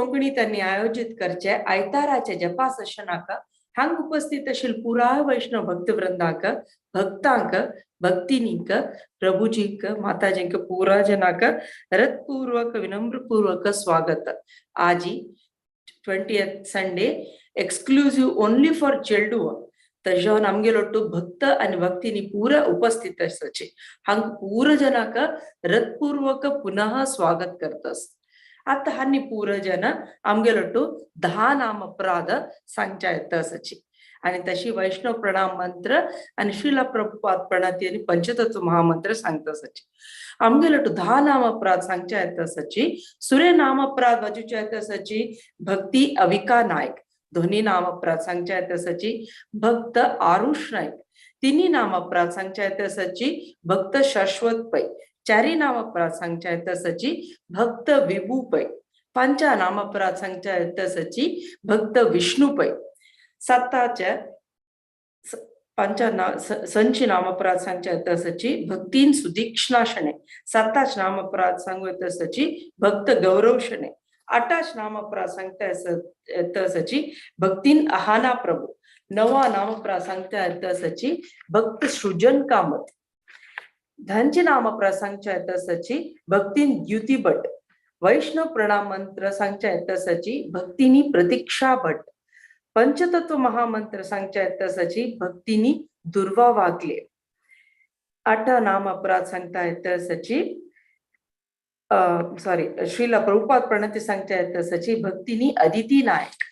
कोंकणी त्यांनी आयोजित करचे आयताराचे जपा सेशनाक हांग उपस्थित आशिल्ले पुराय वैष्णव भक्तवृंदाक, भक्तांक, भक्तिनींक, प्रभुजींक, माताजींक, पुरा जनाक हृत्पूर्वक विनम्रपूर्वक स्वागत. आजी 20th Sunday exclusive only for चेल्डुवा तशें आमगेलोट्टू भक्त आनी भक्तिनी पूरा उपस्थित आसाचे हांग पूरा जनाक हृत्पूर्वक पुनः स्वागत करतस. आतां हांनी पूरा जन आमगेलोट्टू 10 नाम अपराध सांगच्या येता आसाची आणि तशी वैष्णव प्रणाम मंत्र आणि श्रीला प्रभुपाद प्रणती आणि पंचतत्व महामंत्र सांगता आसाची. आमगेलोट्टू 10 नाम अपराध सांगच्या येता आसाची. सूर्य नाम अपराध बाजूच्या येता आसाची भक्ती अविका नायक, ध्वनी नाम अपराध सांगच्या येता आसाची भक्त आरुष नायक, तिन्ही नाम अपराध सांगच्या येता आसाची भक्त शाश्वत पै, चारी नाम अपराध सांगच्या येता आसाची भक्त विभू पै, पांचा नाम अपराध सांगच्या येता आसाची भक्त विष्णू पै, साताच्या पांचा संची नाम अपराध सांगच्या येता आसाची भक्तीन सुदीक्षणा शणे, साताच नाम अपराध सांगू येता आसाची भक्त गौरव शणे, आठाच नाम अपराध सांगता येता आसाची भक्तीन अहाना प्रभू, नवा नाम अपराध सांगता येता आसाची भक्त सृजन कामत, धांचे नाम अपराध सांगच्या येता आसाची भक्तीन द्युती भट, वैष्णव प्रणाम मंत्र सांगच्या येता आसाची भक्तीनी प्रतीक्षा भट, पंचतत्व महामंत्र सांगच्या येता आसाची भक्तीनी दुर्वा वागले, आठा नाम अपराध सांगता येता आसाची सॉरी श्रीला प्रभुपाद प्रणती सांगच्या येता आसाची भक्तीनी अदिती नायक.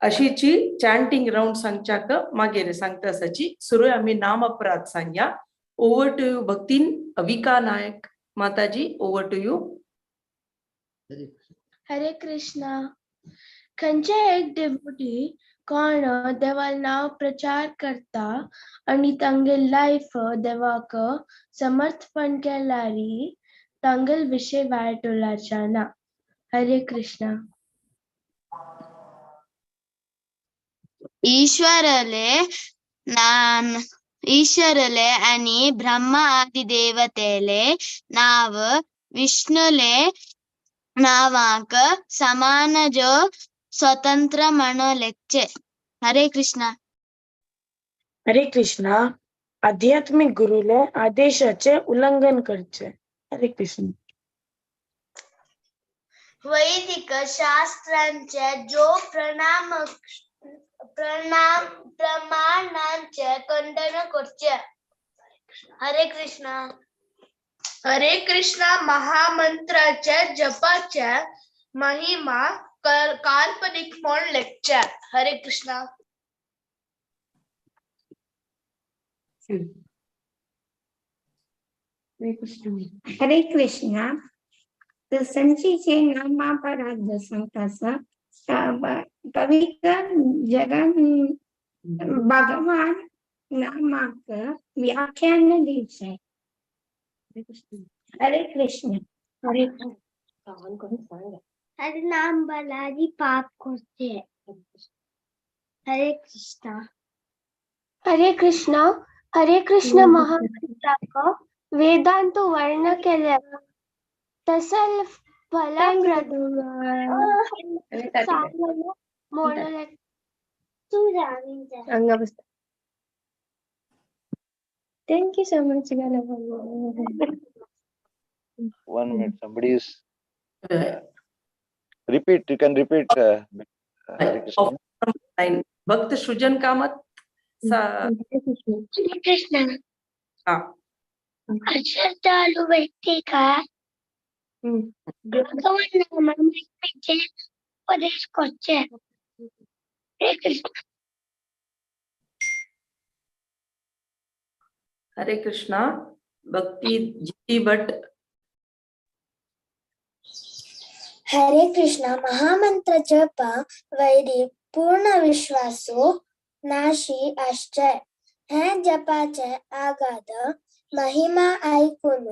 अशीची चॅन्टिंग राउंड सांगच्याक मागीर सांगता आसाची. सुरू आमी नाम अपराध सांगया. ओवर टू you भक्तीन Avika Nayak Mataji, over to you. Hare Krishna. खंयचे एक डेवोटी कोण देवाल नांव प्रचार करता आनी तांगेल लायफ देवाक समर्पण केल्यारी तांगेल विशय वायट उलोवचें ना. हरे कृष्णा. ईश्वरले नाम ईश्वरले आणि ब्रह्म आदि देवतेले नाव विष्णुले नावाक समान जो स्वतंत्र म्हणलेचे. हरे कृष्णा. हरे कृष्णा. आध्यात्मिक गुरुले आदेशाचे उल्लंघन करचे. हरे कृष्ण. वैदिक शास्त्रांचे जो प्रणाम प्रणाम प्रमाणांचे खंडन करचे. हरे कृष्णा. हरे कृष्णा महामंत्राचे जपाचे महिमा काल्पनिक म्हण लेखचे. हरे कृष्णा. हरे कृष्ण. हरे कृष्णा. तर संचीचे नामापराध सांगता पवित्र जगन भगवान नामाक व्याख्यान दिवचे. हरे कृष्ण. हरे हरे नाम बलारी पाप करते. हरे कृष्णा. हरे कृष्णा. हरे कृष्ण महामंत्राक वेदांत वर्ण केले तसल फलप्रद म्हणून Thank you so much. 1 minute, somebody is repeat. You can repeat. Hare Krishna. भक्त सृजन कामत. हरे कृष्ण. हा. अश्रद्धालु व्यक्ती का भगवान नामाचे उपदेश करचे. हरे कृष्ण. हरे कृष्णा. भक्ती जी भट्ट. हरे कृष्णा. महामंत्र जप वैरी पूर्ण विश्वासो नाशी आश्चय हे जपाचे आगाध महिमा ऐकून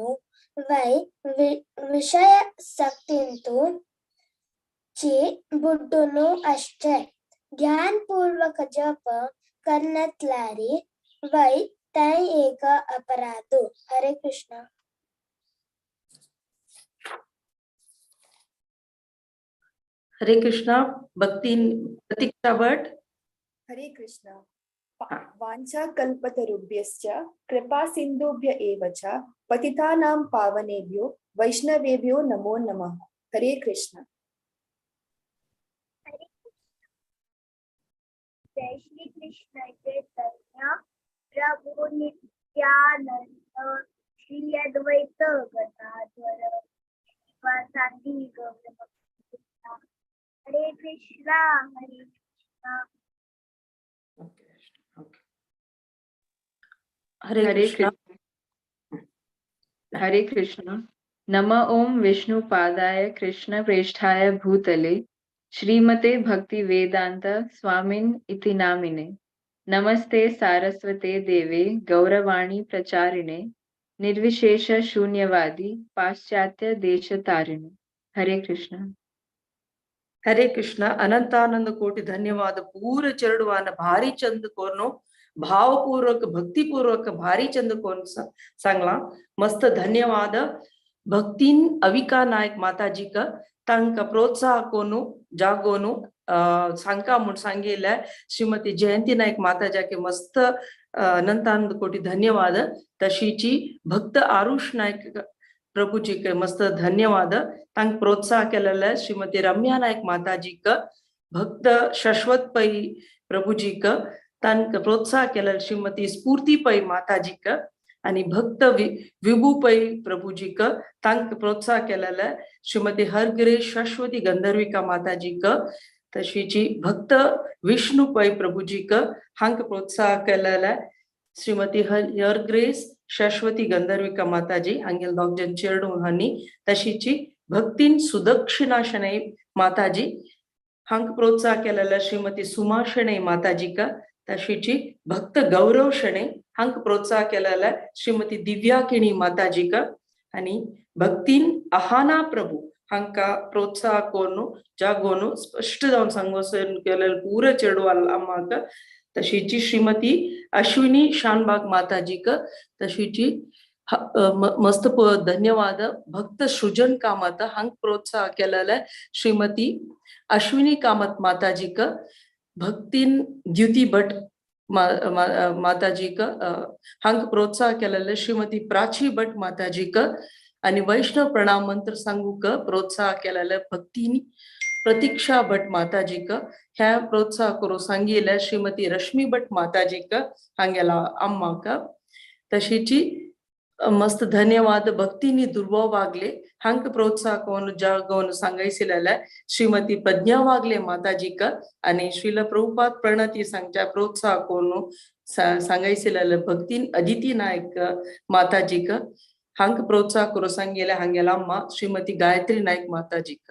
वै विषय सक्तींतु ची बुड्डुनु आश्चय ध्यानपूर्वक जप करण्यातलारी वै तै एक अपराधु. हरे कृष्णा. हरे कृष्णा. भक्ती प्रतीक्षा भट. हरे कृष्णा. वाञ्छा कल्पतरुभ्यश्च कृपा सिन्धुभ्य एव च पतितानां पावनेभ्यो वैष्णवेभ्यो नमो नमः. हरे कृष्णा. जय श्री कृष्ण चैतन्य प्रभु नित्यानंद श्री अद्वैत गदाधर श्रीवासादि गौर. हरे कृष्णा हरे कृष्णा. ओके. हरे हरे कृष्णा. कृष्ण. हरे कृष्ण. नम ओम विष्णु पादाय कृष्ण प्रेष्ठाय भूतले श्रीमते भक्ति वेदांत स्वामिन इति नामिने. नमस्ते सारस्वते देवे गौरवाणी प्रचारिणे निर्विशेष शून्यवादी पाश्चात्य देशतारिणे. हरे कृष्ण. हरे कृष्ण. अनंतानंद कोटि धन्यवाद. पूर चेरडवान भारी चंद कोरनो भावपूर्वक भक्तिपूर्वक भारी चंद कोण सांगला. मस्त धन्यवाद. भक्तीन अविका नायक माताजी का तांका प्रोत्साह कोनु जागोनु सांका म्हूण सांगिल्ले श्रीमती जयंती नायक माताजाके मस्त अनंतानंद कोटी धन्यवाद. तशीची भक्त आरुष नायक प्रभुजीक मस्त धन्यवाद. तांक प्रोत्साह केलेले श्रीमती रम्या नायक माताजीक, भक्त शश्वत पै प्रभुजीक तांक प्रोत्साह केलेले श्रीमती स्फूर्ती पै माताजीक आणि भक्त विभू पै प्रभुजीक तांक प्रोत्साह केलेले श्रीमती हरगिरीश शाश्वती गंधर्विका माताजीक, तशीची भक्त विष्णू पै प्रभुजीक हांक प्रोत्साह केलेले श्रीमती हरग्रेस शाश्वती गंधर्विका माताजी हांगेल दोग जन चेडू हांणी, तशीची भक्तीन सुदक्षिणा शणै माताजी हांक प्रोत्साह केलेले श्रीमती सुमा शणै माताजीक, तशीची भक्त गौरव शणै हांक प्रोत्साह केलेले श्रीमती दिव्या किणी माताजीक आणि भक्तीन अहाना प्रभू हांका प्रोत्साह कोनु जागोनु स्पष्ट जावन सांगोसन केलेले पूर चेडू अम्माक, तशीची श्रीमती अश्विनी शानबाग माताजीक, तशीची मस्त धन्यवाद. भक्त सृजन कामत हांक प्रोत्साह केलेले श्रीमती अश्विनी कामत माताजीक, भक्तीन द्युती भट माताजीक हांक प्रोत्साह केलेले श्रीमती प्राची भट माताजीक आणि वैष्णव प्रणाम मंत्र सांगूक प्रोत्साह केलेले भक्तीनी प्रतीक्षा भट माताजीक, ह्या प्रोत्साह करू सांगिल्ले श्रीमती रश्मी भट माताजीक हांगेला अम्माक, तशीची मस्त धन्यवाद. भक्तीनी दुर्वा वागले हांक प्रोत्साह कोन जागोन सांगायसिलेले श्रीमती प्रज्ञा वागले माताजीक आणि श्रील प्रभुपाद प्रणती सांगच्या प्रोत्साह कोनु सांगायसिलेले भक्तीन अदिती नायक माताजीक हांक प्रोत्साह करू सांगिल्ले हांगेला अम्मा श्रीमती गायत्री नायक माताजीक.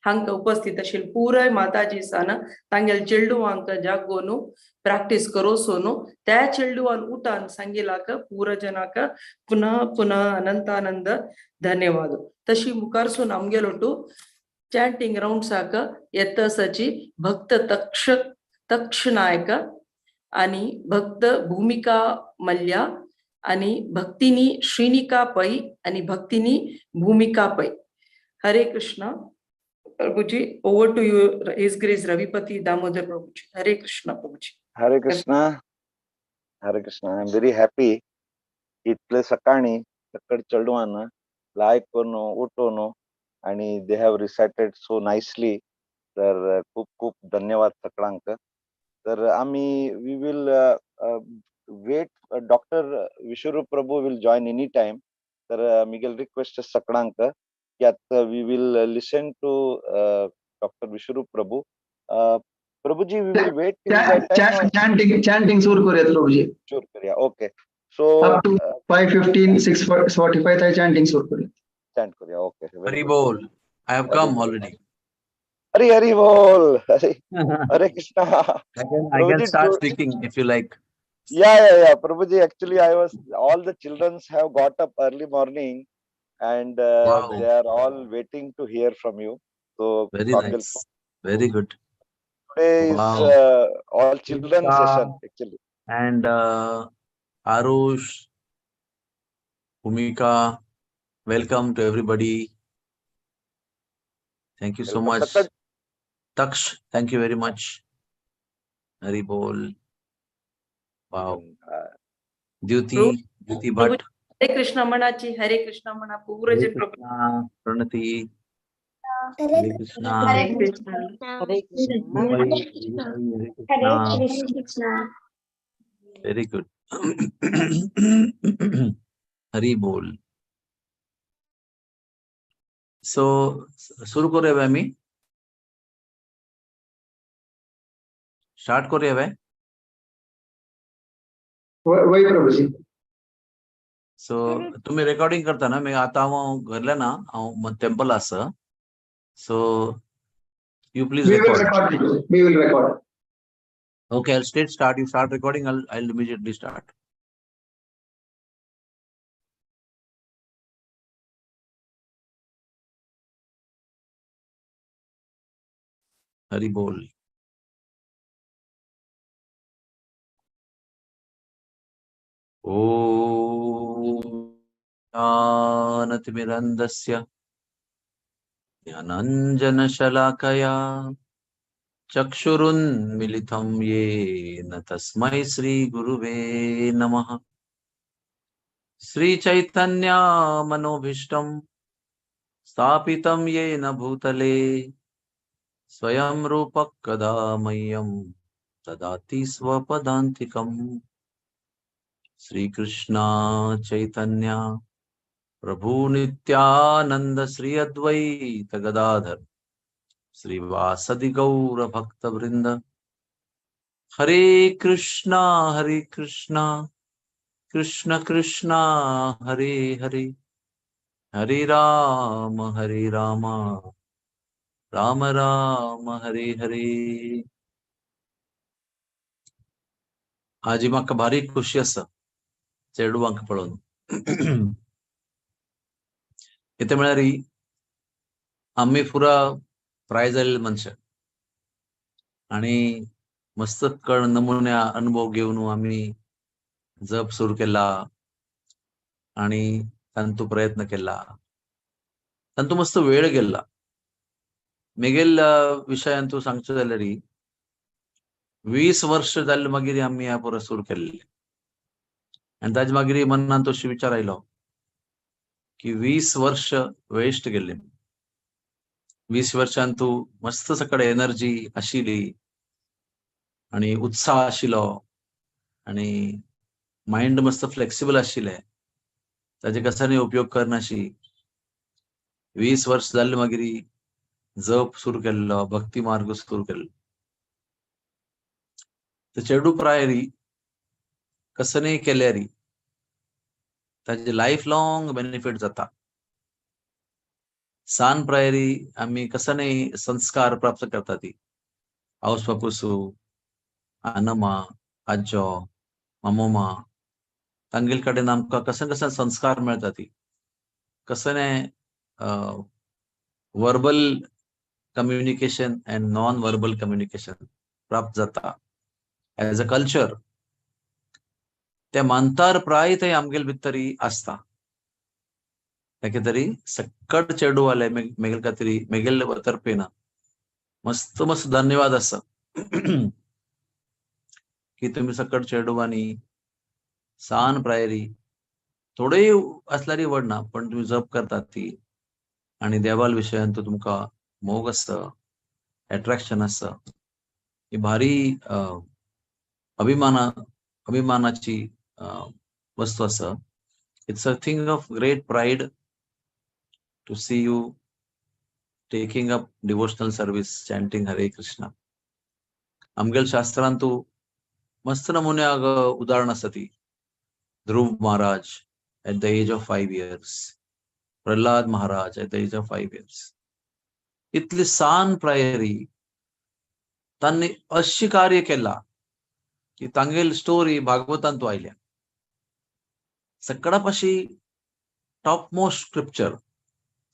हांक उपस्थित अशील पुराय माताजी सान तांगेल चेडुवांक जागोनु प्रॅक्टीस करो सोनो त्या चेडुवान उठान सांगिलाक पूरा जनाक पुनः पुनः अनंतानंद धन्यवाद. तशी मुखारसून आमगेलोटू चॅन्टिंग राउंड्साक येतसची भक्त तक्ष नायक आणि भक्त भूमिका मल्ल्या आणि भक्तिनी श्रीनिका पै आणि भक्तिनी भूमिका पै. हरे कृष्ण प्रभुजी. Over to you his grace Ravipati Damodar Prabhuji. Hare Krishna Prabhuji. Hare Krishna. Hare Krishna. I am very happy. इतले सकाळी सकड चेडवान लायक करून उठून आणि they have recited so nicely. तर खूप खूप धन्यवाद सगळ्यांक. तर आम्ही we will wait, doctor Vishwarup Prabhu will join any time. तर मिगेल रिक्वेस्ट सगळ्यांक की आता we will listen to doctor Vishwarup Prabhu. Prabhuji, we will wait till that time. Chanting सुरू करूयात प्रभुजी. सुरू करूया. Okay. So up to 5:15, 6:45 तरी chanting सुरू करूया. चॅन्ट करूया. ओके. हरी बोल. I have come already. Hari Hari बोल. Hare Hare Krishna. I can start speaking if you like. Yeah. Prabhuji, actually I was, all the children have got up early morning and Wow. they are all waiting to hear from you. So very nice. Very good. Today is Wow. All children session actually. And Arush, Bhumika, welcome to everybody. Thank you so Welcome. much. Taksh, thank you very much. Hari Bol. Wow. Dyuti, Dyuti Bhatt. Hare Krishna म्हणाची, हरे कृष्णा म्हणा पूरा Hare जे Prabhu. Krishna, Pranati. Hare Hare Krishna. Hare Krishna. Hare Krishna. Hare Hare Krishna. Krishna. Very good. Hari Bol. So, सुरू करूया मी, start करूया बे. वय Prabhuji. So तुम्ही recording करता ना? मी आता हांव घरले ना, हांव टेम्पल आसा. So you please We will record. record. We will record. Okay, I'll straight start. You start recording, I'll immediately start. Hari Bol. Om ज्ञानतिमिरन्दस्य ज्ञानाञ्जनशलाकया चक्षुरुन्मिलितं येन तस्मै श्रीगुरुवे नमः. श्रीचैतन्य मनोभीष्टं स्थापितं येन भूतले स्वयं रूपः कदा मह्यं ददाति स्वपदान्तिकम्. श्रीकृष्ण चैतन्य प्रभु नित्यानंद श्री अद्वैत गदाधर श्रीवासदि गौर भक्त वृंद. हरे कृष्णा हरे कृष्णा कृष्ण कृष्णा हरे हरे, हरे राम हरे राम राम राम हरे हरे. आजी म्हाका भारी खुशी आसा चेडवांक पळोवन. कितें म्हळ्यार आमी पुरा प्राय जाल्ले मनशां आनी मस्त कळ नमुन्या अनुभव घेवन आमी जप सुरू केला आनी तांतू प्रयत्न केला, तांतू मस्त वेळ गेला. मेगेल विशयान तूं सांगचो जाल्यार 20 वर्ष जाल्ले मागीर आमी ह्या पुरो सुरू केल्ले आनी ताजे मागीर मनान तशी विचार आयलो की 20 वर्ष वेस्ट गेल्ले. 20 वर्षान तूं मस्त सकाळ एनर्जी आशिल्ली आनी उत्साह आशिल्लो आनी मायंड मस्त फ्लेक्सिबल आशिल्लें, ताजे कसानी उपयोग करनाशी. 20 वर्ष जाल्ले मागीर जप सुरू केल्लो, भक्ती मार्ग सुरू केल्लो. ते चेडू प्रायरी कसने केल्यारी ताजे लायफ लॉंग बेनिफीट जाता. सान प्रायरी आमी कसने संस्कार प्राप्त करता ती आवस बापूसू, आनमा, आजो, मामोमा तांगेल कडेन आमकां कशें कशें संस्कार मेळटा ती कसने verbal communication and non verbal communication प्राप्त जाता एज अ कल्चर. ते मानतार प्राय ते आमगेल भितरी आसता. ताके तरी सक्कट चेडूवाले मेगेल खातीर मेगेल तर्फेन मस्त मस्त धन्यवाद आसा की तुमी सकट चेडवांनी सान प्रायरी थोडे आसल्यारय व्हड ना पण तुमी जप करतात ती आनी देवाल विशयान तो तुमकां मोग आसा, एट्रेक्शन आसा. ही भारी अभिमानाची वस्तू आसा. It's a thing of great pride to see you taking up devotional service, chanting Hare Krishna. आमगेल शास्त्रांत तूं मस्त नमुन्या उदाहरण आसा ती. Dhruv Maharaj at the age of 5 years, Prahlad Maharaj at the age of 5 years. इतली सान प्रायरी तांणी अशी कार्य केला की तांगेल स्टोरी भागवतांत आयल्या. सगळ्या पाशी टॉप मोस्ट स्क्रिप्चर,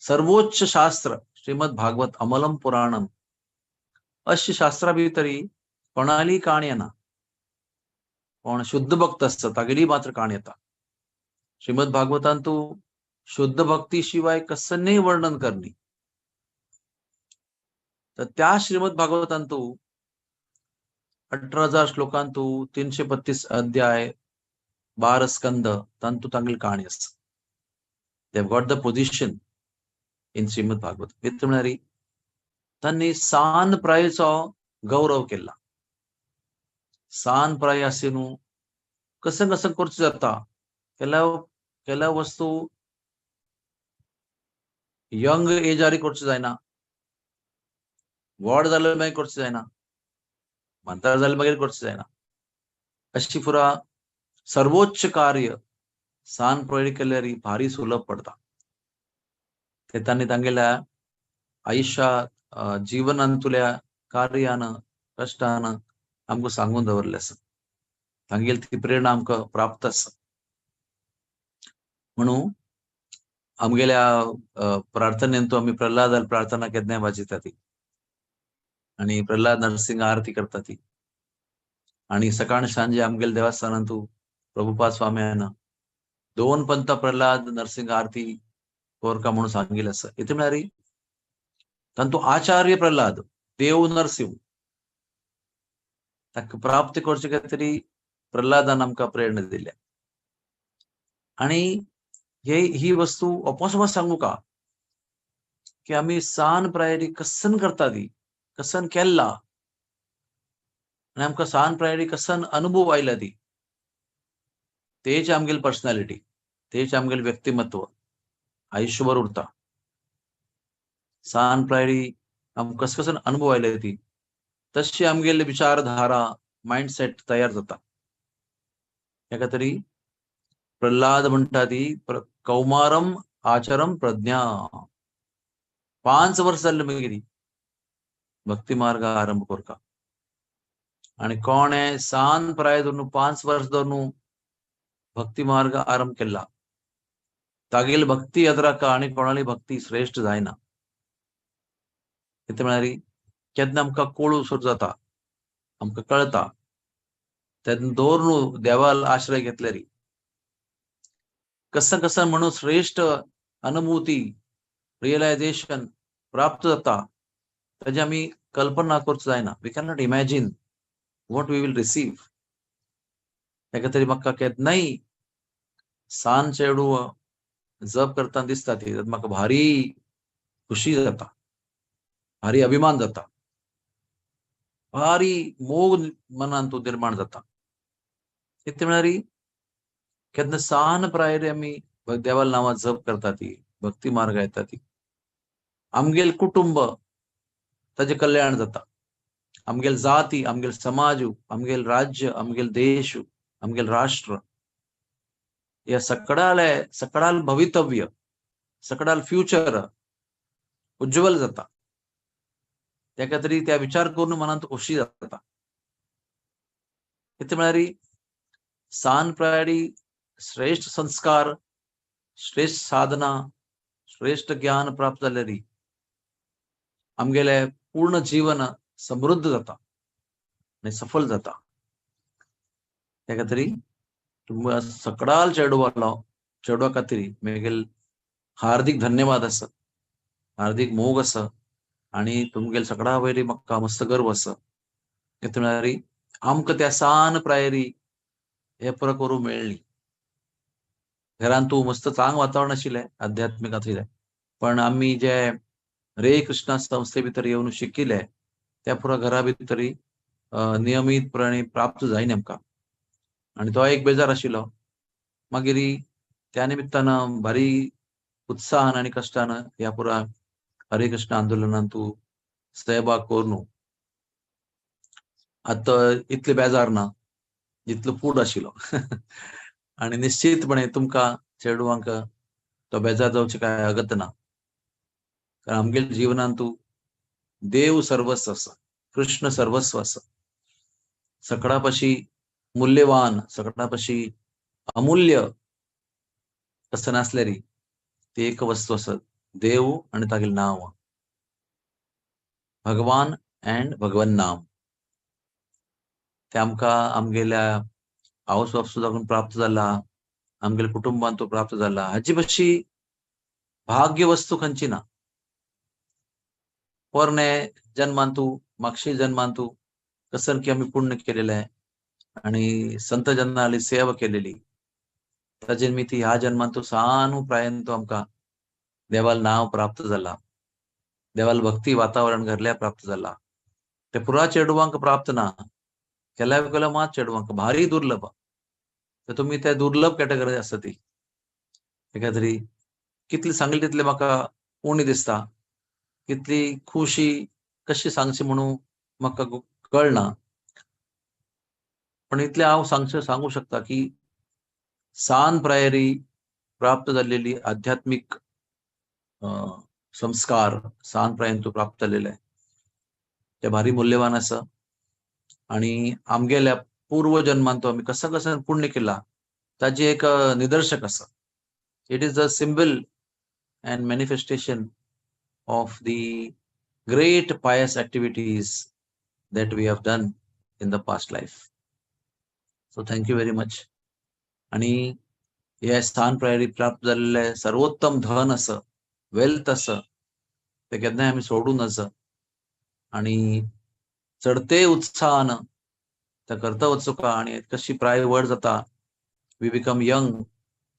सर्वोच्च शास्त्र श्रीमद भागवत अमलम पुराणम अशी शास्त्रा भितरी कोणाली काणी येना. कोण शुद्ध भक्त आसता तागेली मात्र काणी येता. श्रीमद भागवतांत तूं शुद्ध भक्ती शिवाय कसने वर्णन करणी. तर त्या श्रीमद भागवतांतू 18,000 श्लोकांतू 332 अध्याय 12 स्कंद तांतू तांगेली कहाणी आसा. They have got the position in Shrimad Bhagavat. कितें म्हळ्यार तांणी सान प्रायेचो गौरव केला. सान प्राय आसे न्हू कसं कसं करचें जाता, केल्या केल्या वस्तू यंग एजार करचें जायना, व्हड जाल्यार मागीर करचें जायना, म्हातार जाल्यार मागीर करचें जायना. अशी पुरा सर्वोच्च कार्य सान प्रयोग केल्यार भारी सुलभ पडता. ते तांणी तांगेल्या आयुष्या जीवनांतुल्या कार्यान कश्टान आमकां सांगून दवरलें आसा. तांगेली ती प्रेरणा आमकां प्राप्त आसा. म्हणून आमगेल्या प्रार्थनेन तो आमी प्रल्हादाल प्रार्थना केन्नाय वाजयता ती, आनी प्रल्हाद नरसिंह आरती करता ती. आनी सकाळ सांजे आमगेल्या देवस्थानांतू प्रभुपाद स्वाम्यान 2 पंत प्रल्हाद नरसिंह आरती कोरका म्हणून सांगिल्लें आसा. इतलें म्हळ्यार तांतू आचार्य प्रल्हाद देव नरसिंह ताका प्राप्त करचे खातीर प्रल्हादान आमकां प्रेरणा दिल्या. आनी ही वस्तू ओपोसमोस सांगू का की आमी सान प्रायरी कसन करता ती, कसन केल्ला आनी आमकां सान प्रायरी कसन अनुभव आयला ती, तेच आमगेली पर्सनॅलिटी, तेच आमगेलें व्यक्तिमत्व आयुष्यभर उरता. सान प्रायरी आमकां कस कसन अनुभव आयले ती तशी आमगेली विचारधारा मायंडसेट तयार जाता. तेका तरी प्रल्हाद म्हणटा ती कौमारम आचरम प्रज्ञा. 5 वर्स जाल्ले मागीर भक्ती मार्ग आरंभ करता. आनी कोणे सान प्राय धरून 5 वर्स धरून भक्ती मार्ग आरंभ केला तागेली भक्ती यात्राका आनी कोणाली भक्ती श्रेष्ठ जायना. कितें म्हळ्यार केन्ना आमकां कोळू सुरू जाता, आमकां कळता तेन्ना दवरून देवाल आश्रय घेतल्यार कसं कसं म्हणून श्रेष्ठ अनुभूती रियलायझेशन प्राप्त जाता. ताजी आमी कल्पना करचो जायना. We cannot imagine what we will receive. ताका तरी म्हाका केन्नाय सान चेडू जप करतना दिसता ती म्हाका भारी खुशी जाता, भारी अभिमान जाता, भारी मोग मनान तो निर्माण जाता. कितें म्हळ्यार केन्ना सान प्रायरी आमी देवाल नांवां जप करता ती, भक्ती मार्ग येता ती, आमगेल कुटुंब ताजें कल्याण जाता, आमगेल जाती, आमगेल समाज, आमगेल राज्य, आमगेल देश, आमगेल राष्ट्र ह्या सकडाले सकडाल भवितव्य, सकडाल फ्युचर उज्ज्वल जाता. तेका तरी त्या विचार करून मनांत खोशी जाता. कितें म्हळ्यार सान प्रायरी श्रेष्ठ संस्कार, श्रेष्ठ साधना, श्रेष्ठ ज्ञान प्राप्त जाल्यार आमगेलें पूर्ण जीवन समृद्ध जाता आनी सफल जाता. तेका तरी तुमकां सकडाल चेडवालो चेडवा खातीर मेगेल हार्दिक धन्यवाद आसा, हार्दिक मोग आसा आनी तुमगेल सगळा वयरी म्हाका मस्त गर्व आसा. कितें म्हळ्यार आमकां त्या सान प्रायरी हे पुरो करूंक मेळ्ळी. घरान तूं मस्त चांग वातावरण आशिल्लें आध्यात्मीक आशिल्लें, पण आमी जे हरे कृष्णा संस्थे भितर येवन शिकिल्ले त्या पुरा घरा भितर नियमीतपणे प्राप्त जायना आमकां आनी तो एक बेजार आशिल्लो. मागीर त्या निमित्तान भारी उत्साहान आनी कश्टान ह्या पुरा हरे कृष्ण आंदोलनान तूं सहभाग करून आतां इतले बेजार ना जितलो फूड आशिल्लो. आनी निश्चितपणे तुमकां चेडवांक तो बेजार जावचें कांय अगत ना, कारण आमगेल्या जिवनांत तूं देव सर्वस्व आसा, कृष्ण सर्वस्व आसा, सगळ्या पाशी मूल्यवान, सगळ्या पाशी अमूल्य कसं नासल्यारी ती एक वस्तू आसा, देव आनी तागेलें नांव, भगवान अँड भगवन नाम. ते आमकां आमगेल्या आवस बापसू लागून प्राप्त जाला, आमगेल्या कुटुंबान तो प्राप्त जाला. हाची बशी भाग्य वस्तू खंयची ना. पोरणे जन्मांतू मागशी जन्मांतू कसं की आमी पुण्य केलेलें आहे आणि संत जनाली सेवा केलेली ताजे निमित्त ह्या जन्मांतू सानू प्रायंतू आमकां देवाल नाव प्राप्त जाला, देवाल भक्ती वातावरण घरल्या प्राप्त जाला. ते पुरा चेडवांक प्राप्त ना, केल्या केल्या मात चेडवांक भारी दुर्लभ. तर तुम्ही त्या दुर्लभ कॅटेगरी आसा ती. एका तरी कितली सांगली तितले म्हाका उणी दिसता, कितली खुशी कशी सांगची म्हणून म्हाका कळना, पण इतले हांव सांगू शकता की सान प्रायरी प्राप्त जाल्लेली आध्यात्मीक संस्कार सान प्रायंतू प्राप्त जाल्लेले ते भारी मूल्यवान आसा. आणि आमगेल्या पूर्व जन्मांतू आमी कसं कसं पुण्य केला ताजी एक निदर्शक आसा. It is a symbol and manifestation of the great pious activities that we have done in the past life. So thank you very much. आणि हे स्थान प्रायरी प्राप्त जाल्लें सर्वोत्तम धन आसा, वेल्थ आसा, ते केन्नाय आमी सोडूं नज. आणि चढते उत्साहान त्या करता वचुका आणि कशी प्राय व्हड जाता, we become young,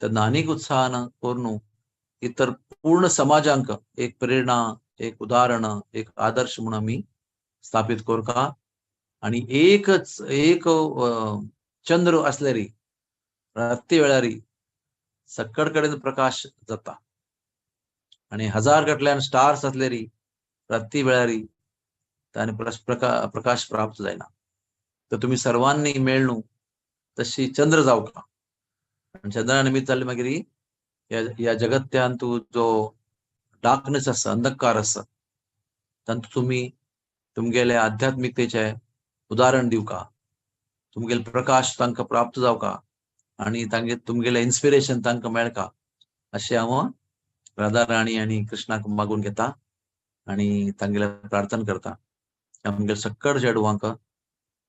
तेन्ना आनीक उत्साहान करून इतर पूर्ण समाजांक एक प्रेरणा, एक उदाहरण, एक आदर्श म्हणून आमी स्थापित करका. आणि एकच एक चंद्र असल्यारी राती वेळारी सक्कड कडेन प्रकाश जाता आणि हजार कडल्यान स्टार्स असल्यारी राती वेळारी ताणे प्रकाश प्राप्त जायना. तर तुम्ही सर्वांनी मेळणू तशी चंद्र जावका. आणि चंद्रा निमित्त जाले मागीर ह्या जगत्यांतू जो डार्कनेस आसा, अंधकार आसा, तांतू तुमी तुमगेले आध्यात्मिकतेचे उदाहरण दिवका, तुमगेले प्रकाश तांकां प्राप्त जावका आणि तांगे तुमगेले इन्स्पिरेशन तांकां मेळका अशें हांव राधा राणी आनी कृष्णाक मागून घेता आणि तांगेले प्रार्थना करता. आमगेले सक्कड चेडवांक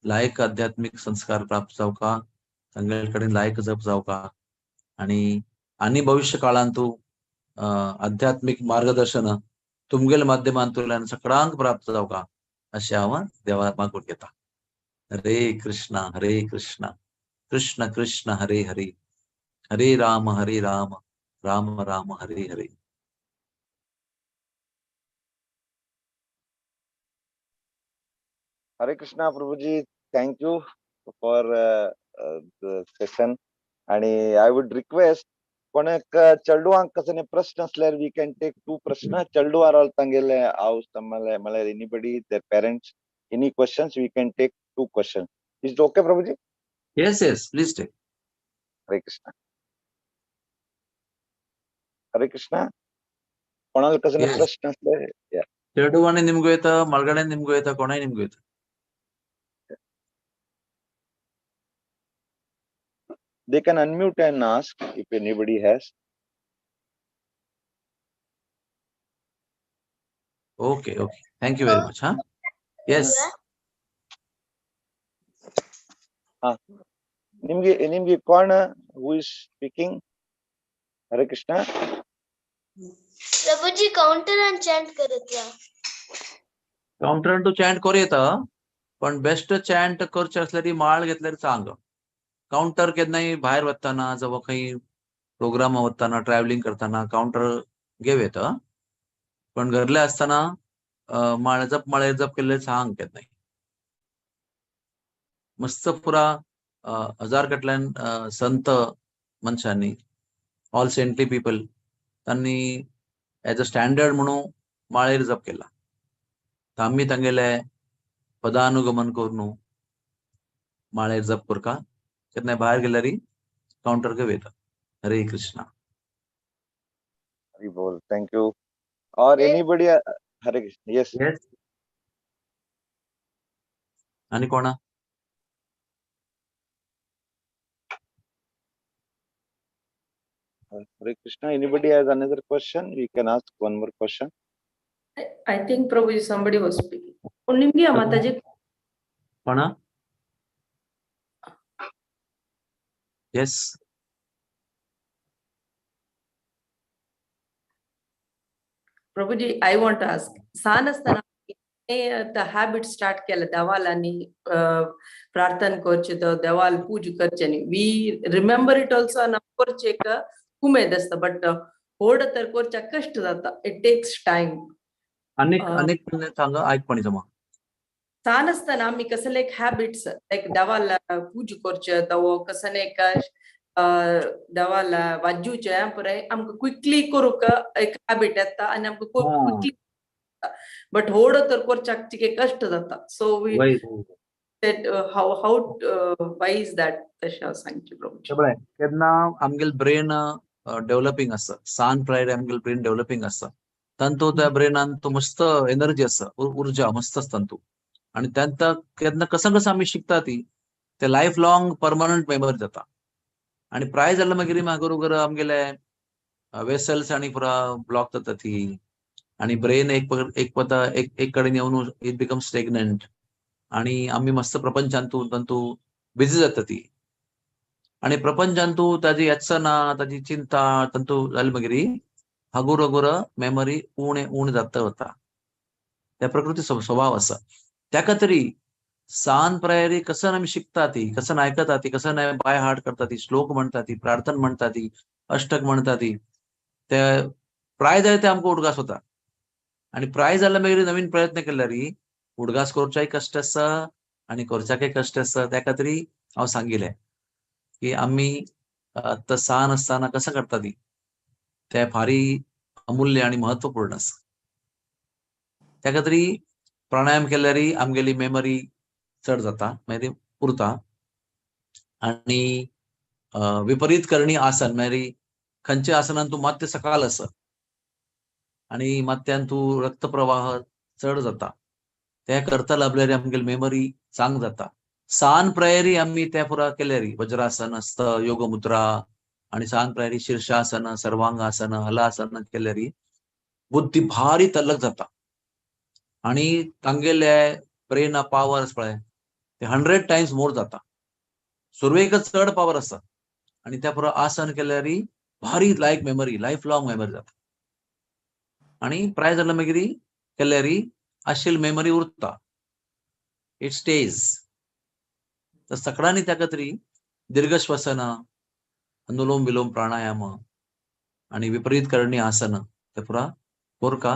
लायक आध्यात्मीक संस्कार प्राप्त जावका, तांगेले कडेन लायक जप जावका आणि आनी भविष्य काळांतू आध्यात्मीक मार्गदर्शन तुमगेले माध्यमांतल्यान सगळ्यांक प्राप्त जावका अशें हांव देवा मागून घेता. हरे कृष्णा हरे कृष्णा कृष्ण कृष्ण हरे हरे, हरे Ram Ram Ram Hare Hare. Hare Krishna Prabhuji, thank you for the session. आणि I would request कोणाक चेडवांक कसले प्रश्न असल्यार we can take to प्रश्न. चेडवां आर तांगेले हावस म्हळ्यार anybody their parents any questions we can take two question. Is it okay Prabhuji? Yes yes, please take. Hare Krishna Hare Krishna. कोणाला कसले प्रश्न असले? चेडवांनी निमगो येता, मलगड्यान निमगो येता, कोणाय निमगो येता. They can unmute and ask if anybody has. Okay, okay. Thank you very much. Huh? Yes. निमगे निमगे कोण who is speaking? Hare Krishna. Prabhuji counter and chant करत रा. काउंटर टू चॅन्ट करू येता, पण बेस्ट चॅन्ट करचे असल्यारी माळ घेतल्यार चांग. काउंटर केन्नाय भायर वतना जावं खंय प्रोग्राम वतना ट्रॅव्हलिंग करतना काउंटर घेव येता, पण घरले असताना माळ जप माळे जप केल्ले सांग केन्नाय. मस्त पुरा हजार कडल्यान संत मनशांनी, ऑल सेंटली पीपल, तांणी एज अ स्टँडर्ड म्हणून माळेर जप केला. आमी तांगेले पदानुगमन करून माळेर जप करका. केन्नाय भायर गेल्यार काउंटर घेव येता. हरे कृष्णा. हरी बोल. Thank you. और एनीबडी? हरे कृष्ण. येस. आणि कोणा? Hare Krishna. Anybody has another question? We can ask one more question. I think Prabhuji somebody was speaking. निमगी माताजी. कोणा? Yes. Prabhuji, I want to ask. सान असताना हॅबिट स्टार्ट केलें देवाल आनी प्रार्थना करचें तो देवाल पूजा करचें न्ही, we remember it also आनी करचें एक उमेद आसता, बट व्हड तर करच्याक कश्ट जाता, it takes time. अनेक अनेक सांगा आयकपाणी जमा सान आसतना आमी कसले एक हॅबिट्स लायक देवाल पूजा करचें तो कसले एक देवाल वाजूचें पळय आमकां क्विकली करूंक एक हॅबिट येता आनी आमकां क्विकली, बट व्हड तर करच्याक तिके कश्ट जाता. So we how how why is that तशें हांव सांगचें प्रभू. बरें, केन्ना आमगेले ब्रेन डेव्हलपिंग आसता, सान प्रायर आमगेले ब्रेन डेव्हलपिंग आसता, तांतू त्या ब्रेनान तो मस्त एनर्जी आसता, ऊर्जा मस्त आसता तांतू, आनी तांकां केन्ना कसं कसं आमी शिकता ती ते लायफ लॉंग परमनंट मेमरी जाता. आनी प्राय जाल्यार मागीर मागीर आमगेले वेसल्स आनी पुरा ब्लॉक जाता ती, आनी ब्रेन एक एक पता एक एक कडेन येवन it become stagnant, आनी आमी मस्त प्रपंचांतू तांतू बिजी जाता ती, आनी प्रपंचांतू ताजी यत्सना ताजी चिंता तांतू जाली मागीर हगुर हगुर मेमरी उणे उणे जाता वता. त्या प्रकृती स्वभाव आसा. त्या तरी सान प्रायरी कसं आमी शिकता ती, कसं आयकता ती, कसं बाय हार्ट करता ती, श्लोक म्हणटा ती, प्रार्थना म्हणटा ती, अष्टक म्हणटा ती, ते प्राय जाय ते आमकां उडगास वता. आनी प्राय जाल्यार मागीर नवीन प्रयत्न केल्यार उडगास करच्याय कश्ट आसा आनी करच्याकय कश्ट आसा. त्या खातीर हांव सांगिलें की आमी आतां सान आसतना कसं करता ती ते फारी अमूल्य आनी महत्वपूर्ण आसा. त्या खातीर प्राणायाम केल्यार आमगेली मेमरी चड जाता, मागीर उरता. आनी विपरीत करणी आसन मागीर खंयच्या आसनान तूं मात्य सकाळ आसा आनी मात्यान तूं रक्त प्रवाह चड जाता, ते करता लाभल्यार आमगेली मेमरी चांग जाता. सान प्रयरी आमी ते पुरा केल्यार वज्रासन आसता, योग मुद्रा आनी सान प्रयरी शीर्षासन, सर्वांगासन, हलासन केल्यार बुद्धी भारी तल्लक जाता आनी तांगेले ब्रेन पावर पळय ते 100 टायम्स मोर जाता. सुरवेकच चड पावर आसा आनी त्या पुरा आसन केल्यार भारी like memory, life long memory जाता. आनी प्राय जाल्यार मागीर केल्यार आशिल्ली मेमरी उरता, it stays. तर सगळ्यांनी त्या खातीर दीर्घ श्वसन, अनुलोम विलोम प्राणायाम आनी विपरीत करणी आसन ते पुरा कोरका.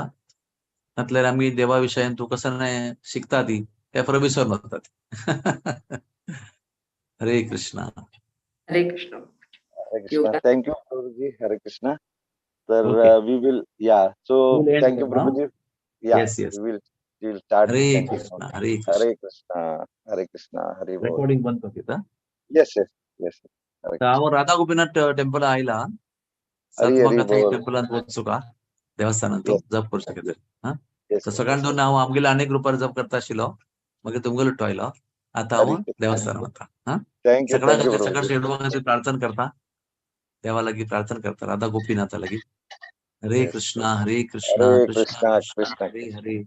नातल्यार आमी देवा विशयान तूं कसं नाही शिकता ती ते पुरा विसरून वतात. हरे कृष्णा. हरे कृष्णा. हरे Krishna. Thank you Prabhuji. Hare Krishna. तर we will yeah so thank you Prabhuji. Yeah, yes, yes. We will start. Hare Krishna, Hare Krishna. Hare Krishna, Hare Krishna, Hare Bol. Recording बंद करता. Yes, yes, yes. हांव Radha Gopinath temple आयला, सतमाकथा टेम्पलांत वचूका देवस्थानांत जप करू शकत. हा, सकाळ दोन हांव आमगेले अनेक ग्रुपार जप करता आशिल्लो, मागीर तुमगेलो आयलो, आतां हांव देवस्थानात वता. हा, सगळ्या सकाळ चेडवा खातीर प्रार्थना करता, देवा लागीं प्रार्थना करता, राधा गोपीनाथा लागीं. हरे कृष्णा हरे कृष्णा कृष्णा कृष्णा हरे हरे,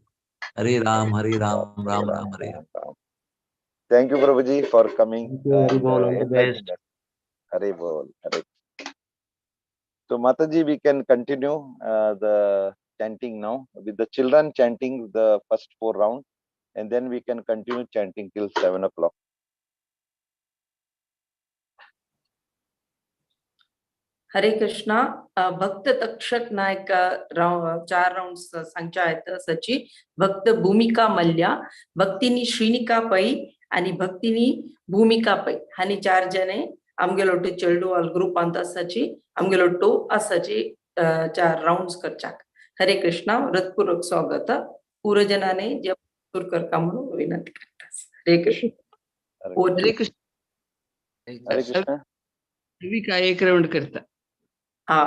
हरे राम हरे Ram Ram Ram Hare Hare. Thank you Prabhuji for coming. Hari bol, all the best. Hari bol, Hare. So Mataji, we can continue the chanting now with the children chanting the first 4 rounds, and then we can continue chanting till 7 o'clock. Hare Krishna. भक्त Takshak Naik 4 round सांगच्या आहेत सची. भक्त भूमिका मल्ल्या, भक्तिनी श्रीनिका पै आणि भक्तिनी भूमिका पै हानी 4 जने आमगेलोट्टु चेल्डुवाल ग्रुपांत आसाची, आमगेलोट्टु आसाची 4 राउंड करचाक. हरे कृष्णा. हृदपूर्वक स्वागत. पूरजनाने जप सुरू करका म्हणून विनंती करता. हरे कृष्ण. हरे कृष्ण. हरे कृष्ण. भूमिका एक राउंड करता. हा,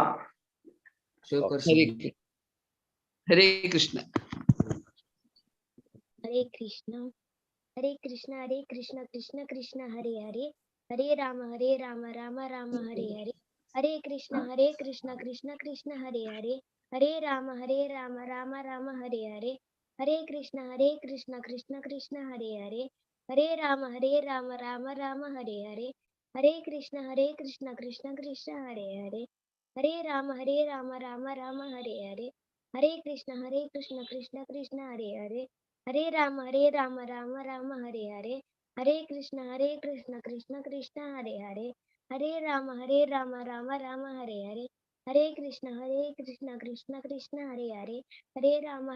हरे कृष्ण. हरे कृष्ण हरे कृष्ण हरे कृष्ण कृष्ण कृष्ण हरे हरे, हरे राम राम राम हरे हरे, हरे कृष्ण कृष्ण कृष्ण हरे हरे, हरे राम राम राम हरे हरे, हरे कृष्ण कृष्ण कृष्ण हरे हरे, हरे राम राम राम हरे हरे, हरे कृष्ण कृष्ण कृष्ण हरे हरे, हरे राम राम राम हरे हरे, हरे कृष्ण कृष्ण कृष्ण हरे हरे, हरे राम राम राम हरे हरे। हरे कृष्ण कृष्ण कृष्ण हरे हरे। हरे राम राम राम हरे हरे। हरे कृष्ण कृष्ण कृष्ण हरे हरे। हरे राम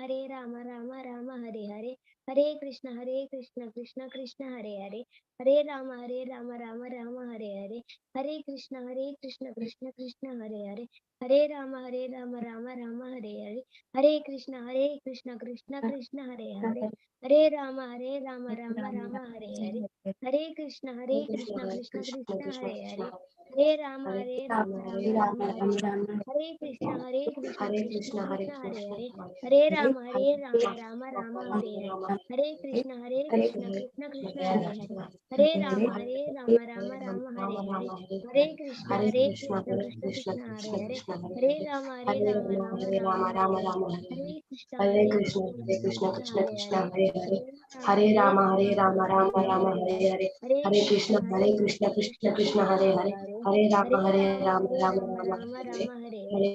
राम राम हरे हरे। हरे कृष्ण कृष्ण कृष्ण हरे हरे। हरे राम राम राम हरे हरे। हरे कृष्ण कृष्ण कृष्ण हरे हरे। हरे राम राम राम हरे हरे। हरे कृष्ण कृष्ण कृष्ण हरे हरे। हरे राम राम राम हरे हरे। हरे कृष्ण कृष्ण कृष्ण हरे हरे। हरे राम राम राम हरे हरे। हरे कृष्ण कृष्ण कृष्ण हरे हरे। हरे राम राम राम हरे हरे। हरे कृष्ण कृष्ण कृष्ण हरे हरे। हरे राम राम राम हरे हरे। हरे कृष्ण कृष्ण कृष्ण हरे हरे। हरे राम राम राम राम हरे कृष्ण हरे कृष्ण कृष्ण कृष्ण हरे हरे। हरे राम राम राम हरे हरे। हरे कृष्ण कृष्ण कृष्ण हरे हरे। हरे राम राम राम हरे हरे। हरे कृष्ण कृष्ण कृष्ण कृष्ण हरे हरे राम हरे राम राम राम राम राम हरे हरे। हरे हरे कृष्ण कृष्ण कृष्ण कृष्ण हरे हरे। हरे राम राम राम हरे हरे। हरे कृष्ण कृष्ण कृष्ण कृष्ण कृष्ण हरे हरे हरे। हरे राम हरे हरे कृष्ण कृष्ण कृष्ण हरे हरे कृष्ण कृष्ण कृष्ण हरे हरे। हरे राम राम राम हरे हरे। हरे कृष्ण कृष्ण हरे कृष्ण कृष्ण हरे हरे। हरे राम राम हरे राम राम हरे राम हरे। हरे हरे। हरे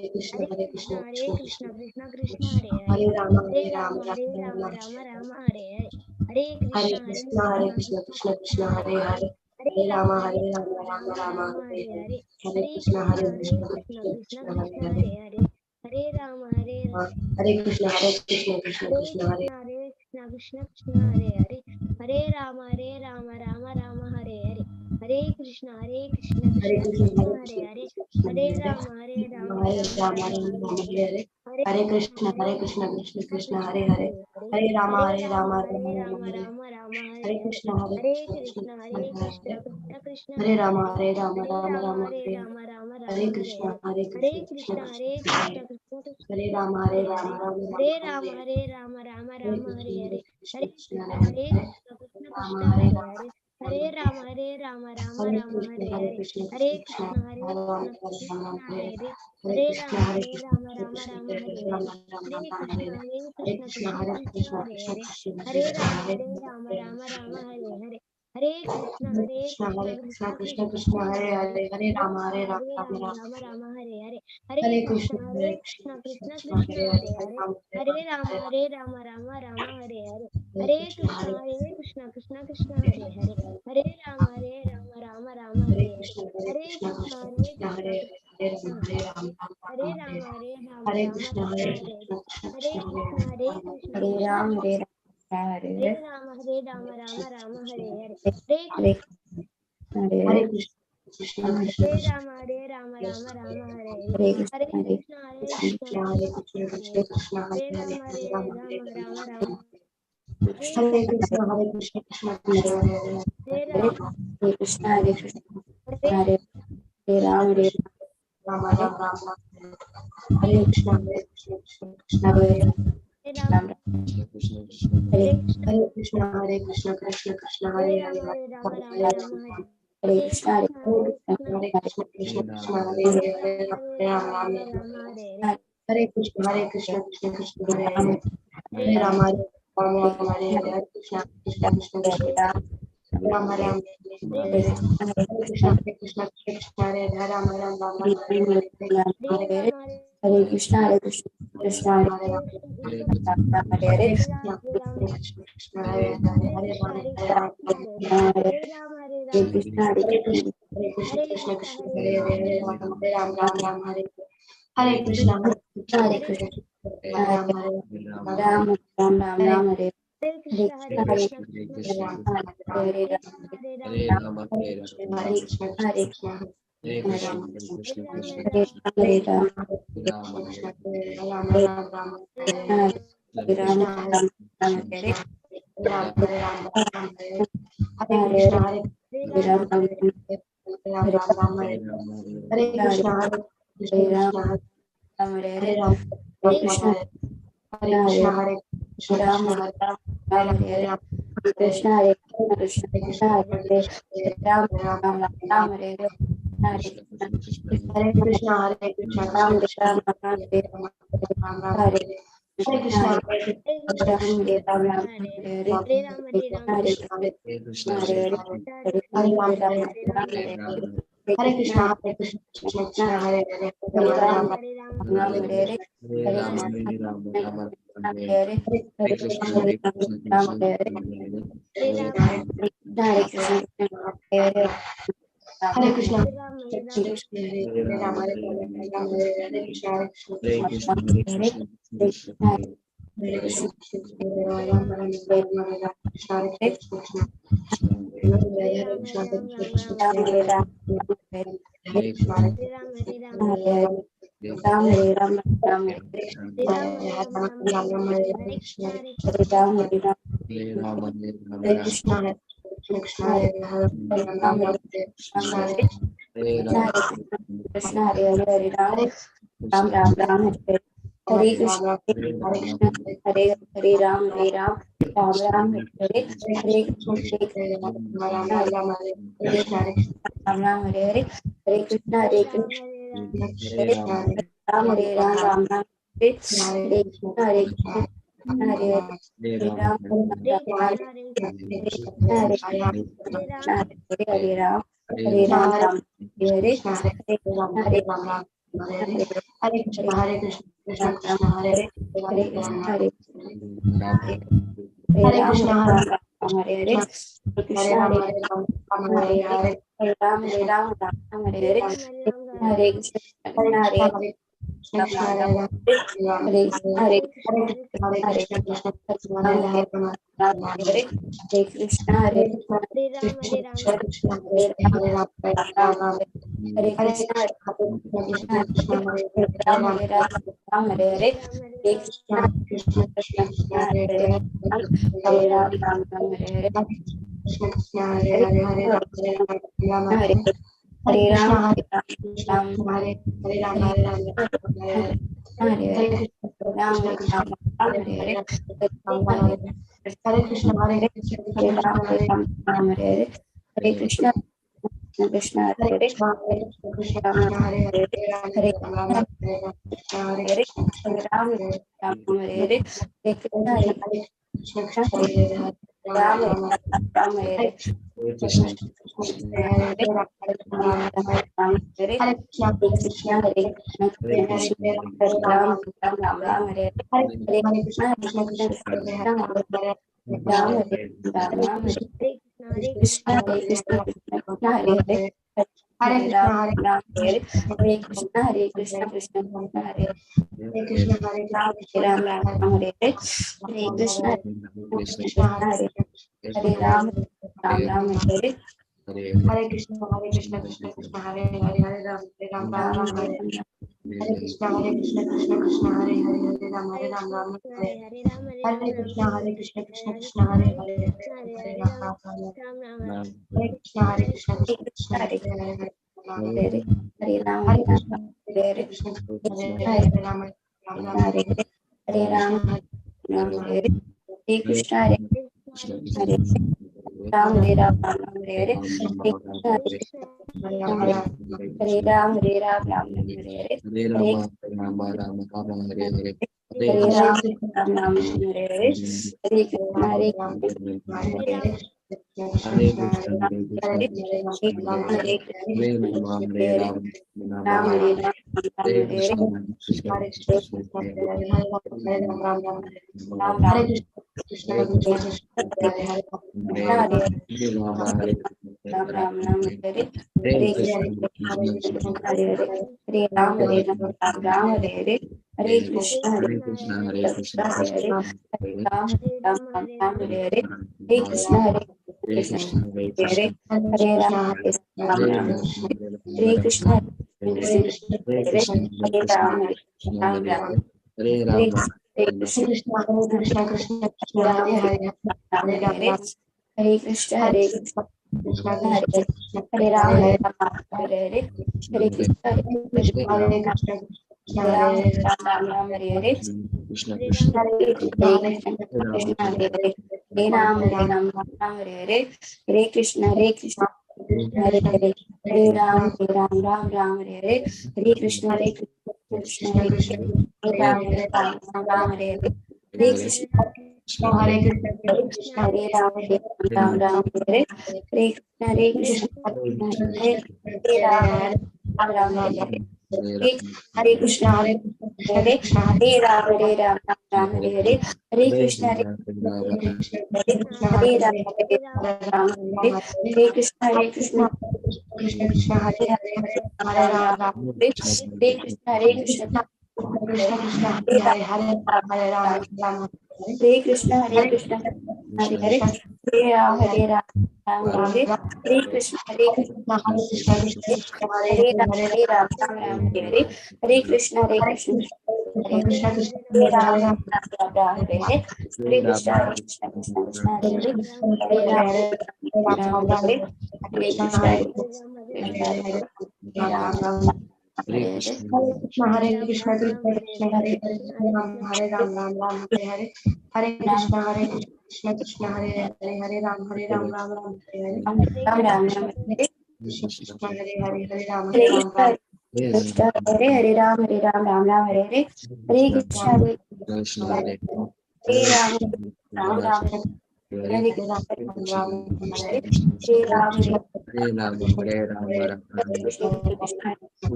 हरे कृष्ण कृष्ण कृष्ण हरे हरे। हरे राम राम हरे राम राम हरे राम राम हरे। हरे कृष्ण हरे। कृष्ण हरे कृष्ण कृष्ण हरे कृष्ण कृष्ण हरे हरे राम हरे। राम हरे राम राम राम हरे हरे राम राम हरे। राम हरे कृष्ण हरे। हरे हरे कृष्ण कृष्ण कृष्ण कृष्ण कृष्ण कृष्ण हरे राम हरे राम हरे। राम हरे राम राम हरे हरे राम राम हरे। राम हरे हरे। कृष्ण हरे कृष्ण कृष्ण हरे हरे कृष्ण कृष्ण राम कृष्ण हरे हरे राम हरे। हरे राम राम हरे राम कृष्ण हरे हरे हरे। कृष्ण हरे कृष्ण कृष्ण हरे राम कृष्ण राम कृष्ण हरे हरे हरे। हरे हरे कृष्ण राम हरे राम कृष्ण राम कृष्ण राम हरे राम हरे। राम हरे राम कृष्ण हरे हरे हरे कृष्ण कृष्ण कृष्ण हरे कृष्ण कृष्ण हरे कृष्ण हरे। कृष्ण हरे हरे राम हरे राम राम राम हरे हरे। हरे कृष्ण हरे हरे कृष्ण कृष्ण हरे कृष्ण कृष्ण कृष्ण कृष्ण हरे हरे हरे। हरे। हरे हरे राम राम राम राम राम राम हरे हरे। हरे हरे कृष्ण कृष्ण हरे हरे कृष्ण कृष्ण कृष्ण कृष्ण कृष्ण हरे हरे हरे हरे। राम हरे राम हरे राम राम राम हरे हरे। हरे हरे कृष्ण कृष्ण हरे हरे कृष्ण कृष्ण कृष्ण हरे हरे। हरे राम राम राम हरे हरे हरे। कृष्ण हरे हरे कृष्ण कृष्ण कृष्ण हरे कृष्ण कृष्ण हरे हरे कृष्ण राम हरे हरे हरे। राम हरे राम राम राम राम हरे राम कृष्ण हरे हरे हरे। कृष्ण कृष्ण हरे कृष्ण हरे कृष्ण हरे हरे कृष्ण हरे कृष्ण राम कृष्ण हरे राम हरे हरे हरे राम राम राम हरे हरे। हरे हरे कृष्ण हरे हरे हरे कृष्ण कृष्ण कृष्ण हरे कृष्ण राम राम राम हरे हरे। हरे हरे कृष्ण हरे कृष्ण हरे कृष्ण कृष्ण हरे कृष्ण कृष्ण हरे कृष्ण कृष्ण हरे। हरे हरे हरे राम हरे राम हरे हरे राम राम राम राम हरे कृष्ण हरे कृष्ण कृष्ण कृष्ण हरे हरे हरे हरे राम राम हरे कृष्ण हरे कृष्ण हरे हरे हरे राम हरे राम राम राम राम हरे कृष्ण कृष्ण कृष्ण हरे हरे हरे राम राम हरे हरे कृष्ण हरे कृष्ण हरे कृष्ण कृष्ण कृष्ण हरे हरे राम हरे हरे राम राम हरे राम हरे हरे हरे कृष्ण हरे कृष्ण हरे कृष्ण कृष्ण कृष्ण कृष्ण हरे हरे हरे राम राम हरे राम हरे हरे। हरे कृष्ण कृष्ण कृष्ण हरे हरे हरे हरे राम राम हरे राम राम हरे हरे हरे कृष्ण कृष्ण कृष्ण हरे राम राम राम हरे हरे राम हरे कृष्ण कृष्ण कृष्ण हरे हरे राम राम राम राम हरे हरे हरे हरे राम हरे कृष्ण कृष्ण हरे हरे राम हरे राम राम हरे हरे हरे कृष्ण कृष्ण कृष्ण हरे हरे हरे राम हरे राम हरे हरे राम हरे हरे राम कृष्ण हरे हरे कृष्ण कृष्ण हरे कृष्ण कृष्ण कृष्ण हरे हरे हरे राम राम राम हरे हरे कृष्ण हरे हरे कृष्ण कृष्ण राम हरे राम राम राम राम हरे हरे हरे कृष्ण कृष्ण हरे हरे कृष्ण कृष्ण हरे राम हरे राम हरे हरे कृष्ण हरे कृष्ण हरे कृष्ण हरे राम कृष्ण राम राम राम हरे राम राम राम हरे राम हरे राम राम हरे हरे कृष्ण हरे हरे राम राम राम राम राम हरे हरे कृष्ण हरे कृष्ण हरे राम कृष्ण राम हरे हरे हरे राम हरे राम कृष्ण हरे हरे कृष्ण हरे कृष्ण राम कृष्ण हरे राम राम हरे हरे हरे राम कृष्ण हरे कृष्ण कृष्ण हरे राम राम राम हरे हरे हरे हरे कृष्ण हरे कृष्ण राम कृष्ण राम राम हरे राम राम राम हरे हरे कृष्ण हरे राम हरे राम राम हरे हरे हरे राम हरे राम हरे कृष्ण हरे हरे हरे राम राम हरे राम हरे Hare Krishna Hare Krishna Krishna Krishna Hare Hare Hare Rama Rama Hare Hare Hare Rama Hare Rama Rama Rama Hare Hare Hare Krishna Hare Krishna Rama Krishna Hare Hare Hare Krishna Hare Hare Krishna Krishna Krishna Hare Hare Rama Rama Hare Hare Rama Hare Krishna Hare Hare Krishna Krishna Hare Krishna Hare Krishna Krishna Rama Rama Hare Krishna Hare Krishna Hare Krishna Krishna Hare Hare Krishna Ram Hare Ram Ram Hare Ram Hare Ram Hare Rama Hare Rama Hare Krishna Hare Krishna Hare Hare Rama Krishna Hare Hare Rama Krishna Hare Hare Hare Ram Ram Ram Ram Hare Hare Krishna Hare Krishna Hare Hare Ram Hare Ram Ram Ram Hare Hare Hare Krishna Ram Ram Hare Hare Hare Krishna Hare Krishna Hare Rama Ram Hare Ram Ram Ram Hare Hare Krishna Hare Krishna Hare Hare Hare Rama Ram Ram Ram Hare Hare Hare Ram Hare Ram Ram Hare Hare Hare Hare Krishna Hare Krishna Krishna Krishna Hare Hare Krishna Hare Rama Hare Krishna Ram Hare Hare Krishna Hare Hare Hare Hare Ram Hare Ram Ram Hare Hare Hare Krishna Hare Krishna Hare Hare Hare Hare Krishna Krishna Hare Hare Hare Krishna Hare Krishna Krishna Hare Hare Ram Hare Krishna Krishna Krishna Hare Ram Hare Ram Ram Hare Hare Hare Krishna Krishna Krishna Hare Hare Ram Ram Ram Hare Hare Krishna Krishna Hare Hare Hare Ram Hare Hare Ram Hare Ram Hare Hare Ram Hare Ram Hare Hare Ram Hare Ram Hare Hare Hare Krishna Hare Krishna Hare Ram Hare Ram Ram Hare Hare Hare Krishna Krishna Hare Hare Krishna Krishna Hare Hare Hare Ram Hare Hare Ram Ram Hare Hare Hare Krishna Hare Krishna Krishna Hare Ram Ram Hare Hare Krishna Ram Hare Hare Krishna Krishna Hare Krishna Krishna Ram Ram Ram Ram Hare Hare Hare Krishna Krishna Krishna Krishna Ram Hare Ram Ram Hare Krishna Hare Krishna Krishna Hare Hare Hare Hare Ram Krishna Ram Hare Hare Krishna Hare Krishna Krishna Krishna Hare Hare Krishna Hare Ram Ram Ram Hare Hare Hare Krishna Krishna Hare Hare Ram Ram Ram Hare Hare Hare Krishna Krishna Krishna Hare Hare Hare Ram Hare Ram Ram Ram Hare Hare Krishna Krishna Krishna Hare Hare Hare Ram Hare Ram Ram Hare Hare Krishna Krishna Krishna Hare Hare Hare Ram Ram Ram Hare Krishna Hare Krishna Krishna Hare Hare Hare Ram Hare Hare Ram Hare Hare Krishna Hare Krishna Krishna Hare Hare Ram Ram Ram Hare Hare Ram Ram Hare Hare Krishna Hare Hare Ram Hare Ram Ram Hare Hare Hare Krishna Hare Hare Hare Ram Hare Ram Ram Ram Hare Hare Hare Hare Rama Rama Rama Rama Hare Hare Hare Hare Krishna Ram Ram Ram Hare Hare Hare Krishna Hare Hare Hare Krishna Hare Krishna Hare Hare Rama Hare Rama Rama Ram Hare Hare Ram Hare Ram Hare Krishna Krishna Hare Krishna Hare Ram Ram Ram Ram Hare Ram Krishna Krishna Krishna Hare Hare Hare Hare Hare Rama Hare Ram Ram Ram Hare Hare Hare Krishna Krishna Hare Hare Hare Ram Hare Ram Ram Ram Hare Hare Hare Krishna Hare Krishna Hare Krishna Hare Krishna Hare Ram Ram Ram Ram Hare Hare Hare Krishna Hare Hare Krishna Krishna Hare Hare Krishna Hare Ram Hare Ram Hare Ram Rama Hare Krishna Hare Krishna Hare Hare Krishna Hare Ram Hare Krishna Ram Hare Ram Hare Hare Rama Hare Krishna Krishna Hare Krishna Krishna Krishna Ram Hare Hare Hare Ram Hare Hare Ram Hare Krishna Hare Krishna Krishna Hare Krishna Hare Ram Hare Ram Hare Hare Hare Krishna Hare Hare Hare Rama Krishna Krishna Ram Hare Ram Ram Ram Hare Hare Krishna Krishna Hare Krishna Krishna Hare Hare Hare Ram Hare Ram Ram Ram Hare Hare Hare Krishna Hare Krishna Hare Hare Hare Ram Hare Ram Ram Ram Hare Hare Hare Krishna Hare Krishna Krishna Hare Hare Ram Hare Ram Ram Ram Hare Hare Hare Krishna Hare Krishna Krishna Hare Ram Hare Ram Ram Hare Hare Hare Krishna Hare Hare Ram Ram Ram Hare Hare Hare Krishna Hare Hare Hare Ram Hare Ram Ram Ram Hare Hare Hare Krishna Hare Hare Ram Hare Ram Hare Hare Krishna Hare Krishna Krishna Krishna Hare Hare Hare Ram Ram Hare Hare Krishna Hare Krishna Krishna Krishna Hare Hare Hare Hare Ram Ram Hare Krishna Hare Krishna Hare Hare Hare Ram Hare Ram Ram Hare Hare Krishna Hare Krishna Hare Krishna Krishna Krishna Hare Hare Ram Hare Hare Ram Ram Ram Hare Hare Hare Krishna Hare Krishna Hare Krishna Krishna Hare Ram Ram Ram Ram Hare Hare Hare Krishna Hare Krishna Krishna Krishna Hare Hare Hare Ram Ram Ram Hare Hare Krishna Hare Krishna Hare Ram Ram Hare Hare Krishna Hare Krishna Krishna Krishna Hare Hare Ram Hare Ram Ram Ram Hare Hare Hare Krishna Hare Krishna Krishna Hare Hare Hare Ram Ram Ram Hare Hare Ram Ram Ram Hare Krishna Krishna Hare Hare Hare Ram Hare Ram Ram Krishna Hare Hare Ram Ram Ram Hare Hare Hare Krishna Hare Krishna Hare Hare Ram Ram Ram Hare Ram Ram Hare Hare Ram Hare Ram Hare Ram Ram Hare Krishna Krishna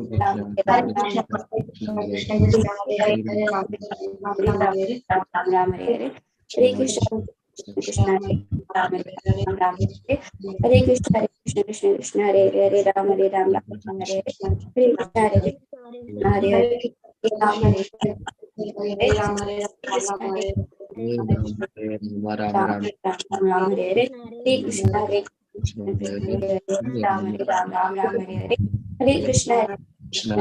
Ram Ram Krishna Krishna Hare Hare Hare Ram Ram Ram Hare Ram Ram Hare Hare Hare Krishna Krishna Hare Ram Ram Ram Hare Hare Krishna Hare Krishna Krishna Krishna Hare Hare Hare Ram Ram Ram Hare Hare Hare Krishna Hare Krishna Hare Hare Ram Hare Hare Ram Hare Ram Ram Hare Hare Ram Ram Ram Ram Ram Hare Hare Hare Krishna Hare Krishna Hare Ram Hare Ram Ram Ram Hare Hare Hare Krishna Hare Krishna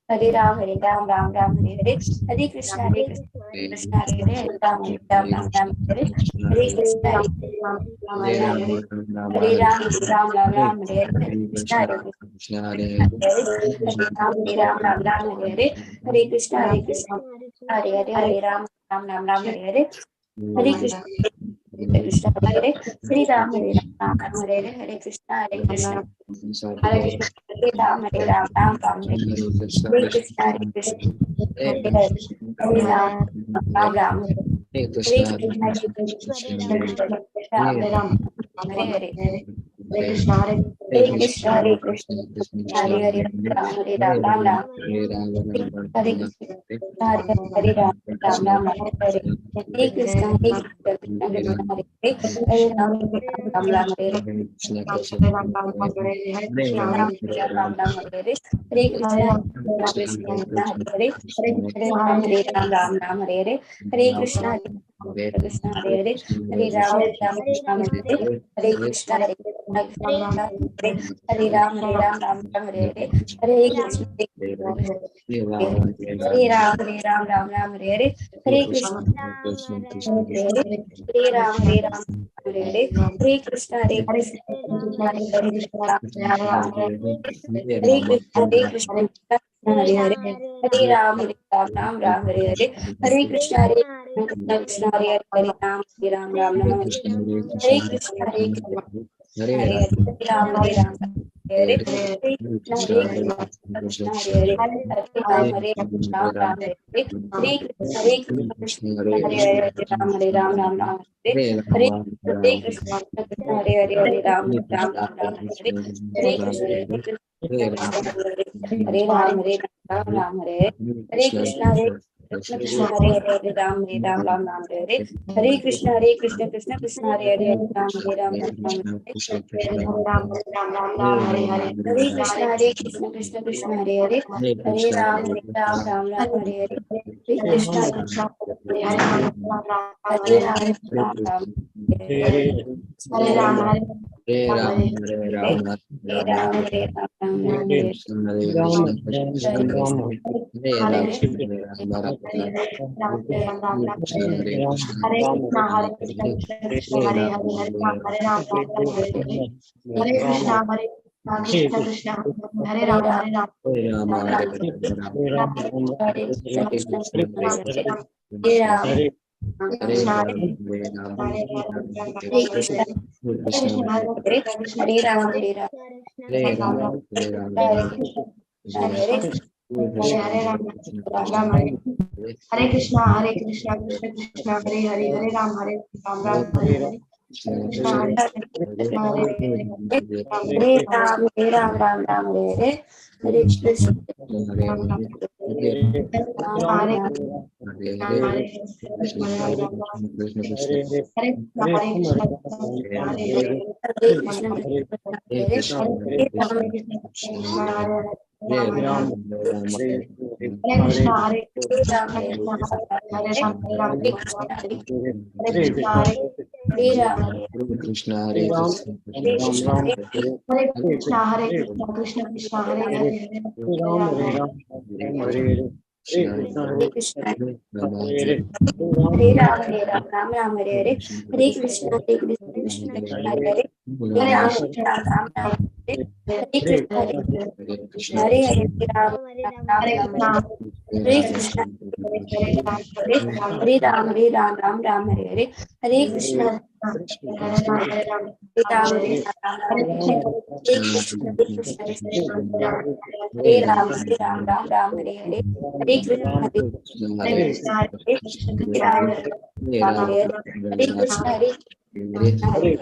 Hare Hare Ram Ram Ram Hare Hare Hare Krishna Hare Krishna Hare Hare Ram Ram Ram Hare Hare Krishna Hare Ram Ram Hare Ram Ram Ram Ram Hare Hare Krishna Hare Krishna Hare Hare Ram Ram Ram Hare Hare Hare Krishna Hare Krishna Hare Hare Hare Ram Ram Ram Ram Hare Hare Hare Krishna Krishna Hare Hare Ram Ram Hare Hare Hare Krishna Hare Krishna Hare Krishna Hare Ram Ram Ram Hare Hare Krishna Hare Krishna Hare Hare Ram Ram Ram Hare Hare Krishna Krishna Hare Krishna Hare Ram Hare Hare Hare Krishna Hare Hare Krishna Hare Krishna Hare Hare Ram Ram Ram Hare Krishna Hare Hare Ram Ram Ram Hare Hare Hare Krishna Hare Krishna Krishna Hare Hare Hare Ram Ram Ram Hare Hare Ram Ram Ram Hare Hare Krishna Ram Ram Ram Hare Hare Hare Krishna Krishna Hare Hare Hare Ram Hare Ram Ram Ram Hare Hare Hare Krishna Hare Krishna Hare Hare Hare Ram Ram Ram Hare Hare Krishna Hare Krishna Hare Hare Ram Ram Ram Hare Hare Hare Krishna Hare Ram Ram Ram Hare Hare Hare Krishna Hare Hare Ram Hare Hare Hare Krishna Hare Krishna Hare Hare Krishna Hare Krishna Hare Hare Hare Ram Ram Ram Hare Hare Hare Krishna Hare Krishna Krishna Hare Hare Ram Ram Ram Hare Krishna Hare Krishna Hare Hare Ram Hare Ram Hare Hare Krishna Hare Krishna Hare Hare Hare Ram Ram Hare Hare Krishna Hare Krishna Hare Hare Ram Ram Ram Hare Hare Hare Krishna Hare Hare Hare Ram Ram Ram Hare Hare Krishna Hare Ram Ram Ram Hare Hare Krishna Hare Krishna Krishna Hare Hare Ram Ram Ram Hare Hare Hare Krishna Krishna Krishna Hare Hare Ram Ram Ram Ram Hare Hare Krishna Hare Krishna Krishna Krishna Hare Hare Hare Ram Ram Ram Hare Hare Hare Krishna Hare Ram Ram Ram Hare Ram Hare Ram Hare Ram Hare Ram Hare Ram Ram Hare Hare Ram Hare Ram Hare Krishna Hare Krishna Hare Hare Hare Krishna Hare Krishna Krishna Hare Ram Hare Ram Hare Krishna Hare Ram Hare Krishna Hare Ram Hare Ram Hare Hare Hare Ram Ram Hare Hare Krishna Krishna Krishna Hare Hare Hare Ram Ram Ram Hare Hare Krishna Hare Krishna Hare Hare Ram Ram Ram Hare Hare Hare Krishna Hare Hare Krishna Hare Krishna Hare Krishna Hare Ram Krishna Hare Krishna Krishna Hare Krishna Hare Krishna Krishna Krishna Hare Hare Hare Krishna Hare Ram Ram Ram Hare Hare Hare Krishna Krishna Krishna Hare Hare Hare Ram Ram Ram Hare Krishna Hare Hare Ram Ram Ram Hare Krishna Hare Ram Ram Ram Hare Hare Hare Krishna Hare Ram Ram Hare Ram Ram Ram Hare Hare Hare Krishna Hare Krishna Hare Ram Hare Krishna Hare Hare.